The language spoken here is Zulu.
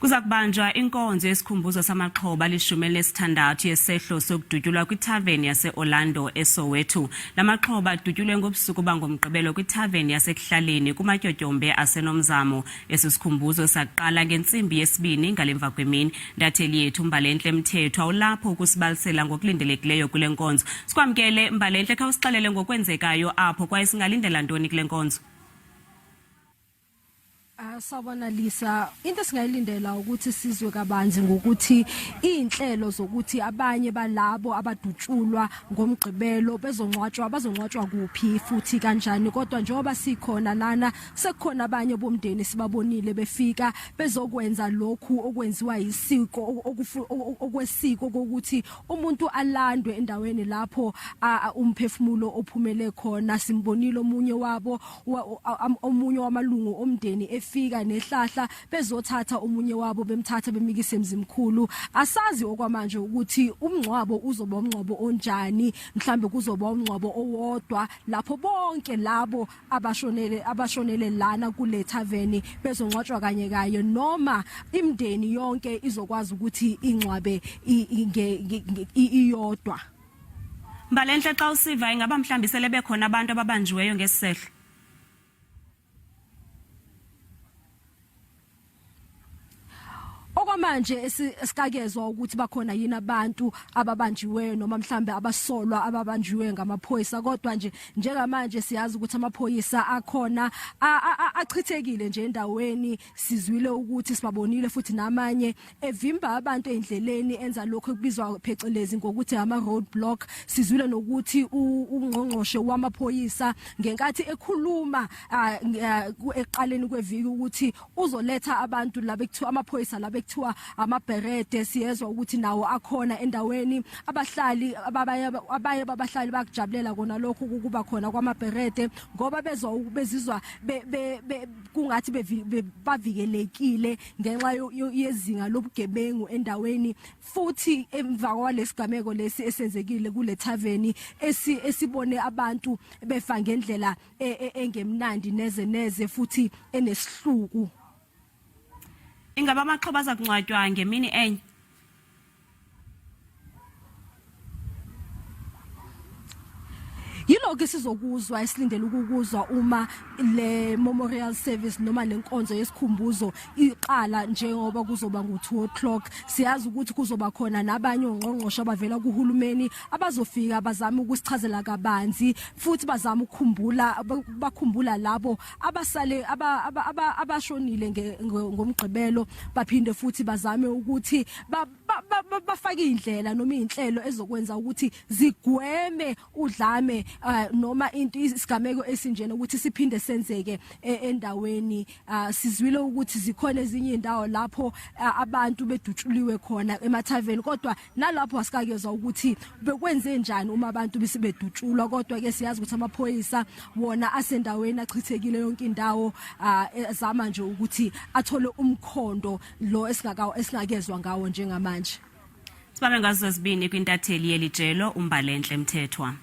Kuza kubanjwa inkonzo yesikhumbuzo samaxhoba ali-16 yesehlo sokudutyulwa kwithaveni yase-Orlando eSoweto. La maxhoba adutyulwe ngobusuku bangoMgqibelo kwithaveni yasekuhlaleni kumatyotyombe aseNomzamo. Esi sikhumbuzo saqala ngentsimbi yesibini ngale mvakwemini. Intatheli yethu Mbalentle Mthethwa ulapho ukusibalisela ngokulindelekileyo kule nkonzo. Sikwamkele Mbalentle, khawusixelele ngokwenzekayo apho kwaye singalindela ntoni kule nkonzo? Sawubona Lisa, into esingayilindela ukuthi sizwe kabanzi ngokuthi izinhlelo zokuthi abanye balabo abadutshulwa ngomgqibelo bezongcwatshwa bazongcwatshwa kuphi futhi kanjani. Kodwa njengoba sikhona lana sekukhona abanye bomndeni sibabonile befika bezokwenza lokhu okwenziwa isiko okwesiko kokuthi umuntu alandwe endaweni lapho umphefumulo ophumele khona. Simbonile omunye wabo, omunye wamalungu omndeni efika nehlahla bezothatha omunye wabo, bemthatha bemikise emzimkhulu. Asazi okwamanje ukuthi umngcwabo uzoba umngcwabo onjani, mhlambe kuzoba umngcwabo owodwa lapho bonke labo abashonele lana kule tavern bezongcwatshwa kanye kanye, noma imndeni yonke izokwazi ukuthi ingcwabe iyodwa. Mbalenhle, xa usiva ingaba mhlawumbi sele bekhona abantu ababanjiweyo ngesehlo? Okwamanje esikakezwa ukuthi bakhona yini abantu ababanjiweyo noma mhlambe abasolwa ababanjiwe ngamaphoyisa, kodwa nje njengamanje siyazi ukuthi amaphoyisa akhona achithekile nje endaweni. Sizwile ukuthi sibabonile futhi namanye evimba abantu endleleni, enza lokho ekubizwa phecelezi ngokuthi ama road block. Sizwile nokuthi ungqongqoshe wamaphoyisa ngenkathi ekhuluma eqaleni kweviki ukuthi uzoletha abantu laba ekuthiwa amaphoyisa, laba ekuthiwa amabherede. Siyezwa ukuthi nawo akhona endaweni. Abahlali abaye babahlali bakujabulela kona lokho ukuba khona kwamabherede, ngoba bezwa bezizwa kungathi bavikelekile ngenxa yezinga lobugebengu endaweni, futhi emva kwalesigameko lesi esenzekile kule tavern esibone abantu befa ngendlela engemnandi neze neze futhi enesihluku. Ingaba amaxhoba aza kungcwatywa ngemini enye? Yilokho esizokuzwa, esilindele ukukuzwa uma le memorial service noma le nkonzo yesikhumbuzo iqala, njengoba kuzoba ngu-2 o'clock. Siyazi ukuthi kuzoba khona nabanye ongqongqoshe abavela kuhulumeni abazofika bazame ukusichazela kabanzi, futhi bazame ukukhumbula, bakhumbula labo abasale abashonile ngomgqibelo, baphinde futhi bazame ukuthi bafake indlela noma izinhlelo ezokwenza ukuthi zigweme udlame noma into isigameko esinjena ukuthi siphinde senzeke endaweni. Sizwile ukuthi zikhona ezinye indawo lapho abantu bedutshuliwe khona emathaveni, kodwa nalapho asikakezwa ukuthi bekwenze njani uma abantu besebedutshulwa. Kodwa ke siyazi ukuthi amaphoyisa wona asendaweni achithekile yonke indawo, ezama nje ukuthi athole umkhondo lo esingakezwa ngawo njengamanje. Sibambe ngazo zibini kwintatheli yelijelo uMbalenhle Mthethwa.